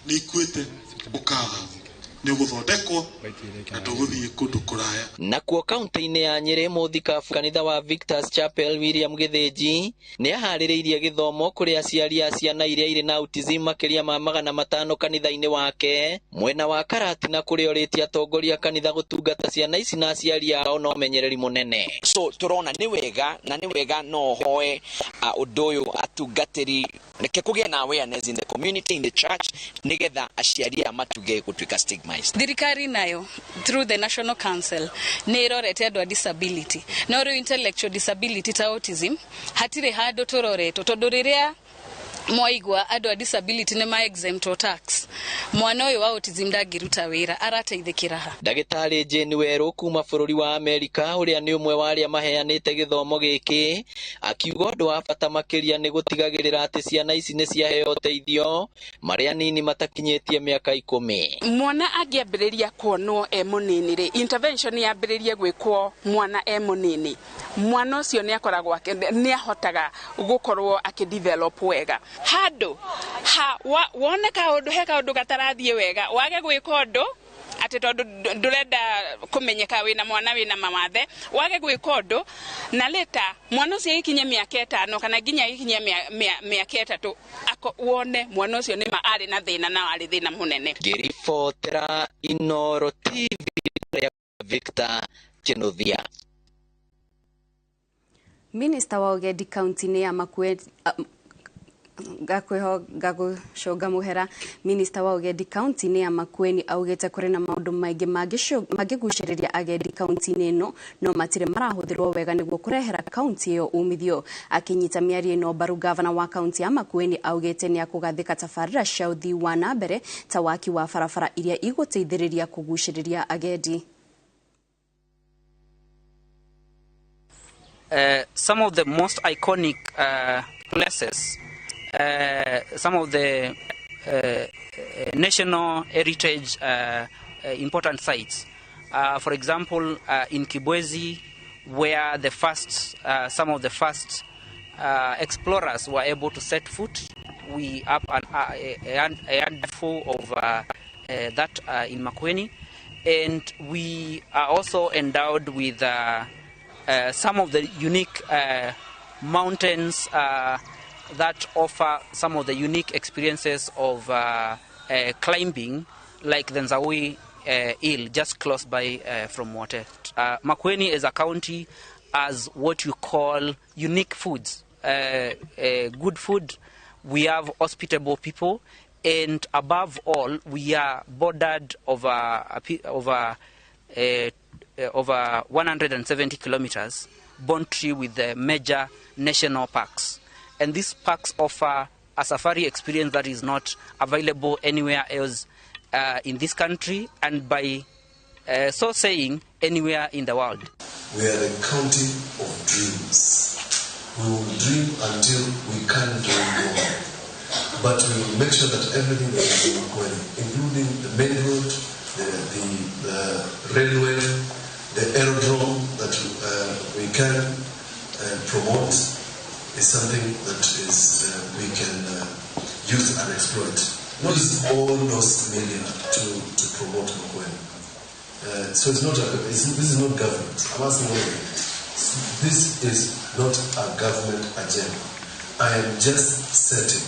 nĩ ikuĩte, ũkaga nĩ ũgũthondekwo na ndũgũthiĩ kũndũ kũraya. Nakuo kaunti-inĩ ya Nyĩrĩ, mũthikabu kanitha wa Victor's Chapel William Gĩthĩnji nĩ aharĩrĩirie gĩthomo kũrĩ aciari a ciana iria irĩ na autism makĩria ma 500 kanitha-inĩ wake mwena wa Karatina, kũrĩa orĩtie atongoria kanitha gũtungata ciana ici na aciari ao na ũmenyereri mũnene. So tũrona nĩ wega na nĩ wega no hoe ũndũ ũyũ atungatĩri reke kũgĩe na awareness in the community, in the church, nĩgetha aciari aya matuge gũtuĩka stigmatized. Thirikari nayo through the National Council nĩ ĩrorete andũ a disability, no rĩu intellectual disability ta autism hatirĩ handũ tũroretwo, tondũ rĩrĩa mwaigua andũ a disability nĩ ma exempt tax, mwana ũyũ wa autism ndangĩruta wĩra, arateithĩkĩra ha? Ndagĩtarĩ Jane Werũ kuma bũrũri wa Amerika, ũrĩa nĩ ũmwe wa arĩa maheanĩte gĩthomo gĩkĩ, akiuga ũndũ wa bata makĩria nĩ gũtigagĩrĩra atĩ ciana ici nĩ ciaheo ũteithio marĩa nini matakinyĩtie mĩaka 10. Mwana angĩambĩrĩria kuonwo e mũnini rĩ, intervention yambĩrĩrie gwĩkwo mwana e mũnini, mwana ũcio nĩ akoragwo nĩ ahotaga gũkorwo akĩdevelop wega. Handũ ha wone kaũndũ he kaũndũ gatarathiĩ wega, wage gwĩka ũndũ atĩ tondũ ndũrenda kũmenyeka wĩna mwana wĩna mawathe, wage gwĩka ũndũ na later mwana ũcio agĩkinye mĩaka 5 kana nginya agĩkinye mĩaka 3 wone mwana ũcio nĩma arĩ na thĩna na arĩ thĩna mũnene. Ngĩribotera Inooro TV ya Victor Kinuthia. Minister wa ũgendi kaunti-inĩ ya Makueni. Ngagũcũnga mũhera. Minista wa ũgendi kaunti-inĩ ya Makueni augĩte kũrĩ na maũndũ maingĩ mangĩgucĩrĩria agendi kaunti-inĩ ĩno no matirĩ marahũthĩrwo wega nĩguo kũrehera kaunti ĩyo umithio. Akĩnyita mĩario ĩno mbaru, gavana wa kaunti ya Makueni augĩte nĩ akũgathĩka tabarĩra cia ũthii wa na mbere ta waki wa barabara iria igũteithĩrĩria kũgucĩrĩria agendi. Some of the most iconic places, some of the national heritage important sites. For example, in Kibwezi, where the first, some of the first explorers were able to set foot, we have a handful of that in Makueni, and we are also endowed with some of the unique mountains that offer some of the unique experiences of climbing, like the Nzaui Hill, just close by from Wote. Makueni is a county as what you call unique foods, good food. We have hospitable people, and above all, we are bordered over 170 kilometers boundary with the major national parks. And these parks offer a safari experience that is not available anywhere else in this country, and by so saying, anywhere in the world. We are the county of dreams. We will dream until we can't dream more. But we will make sure that everything that is in Makueni, including the main road, the railway, the aerodrome that we can promote, is something that is we can use and exploit. Use all those media to promote Makueni. So it's not this is not government. I'm asking all of you. This is not a government agenda. I am just setting.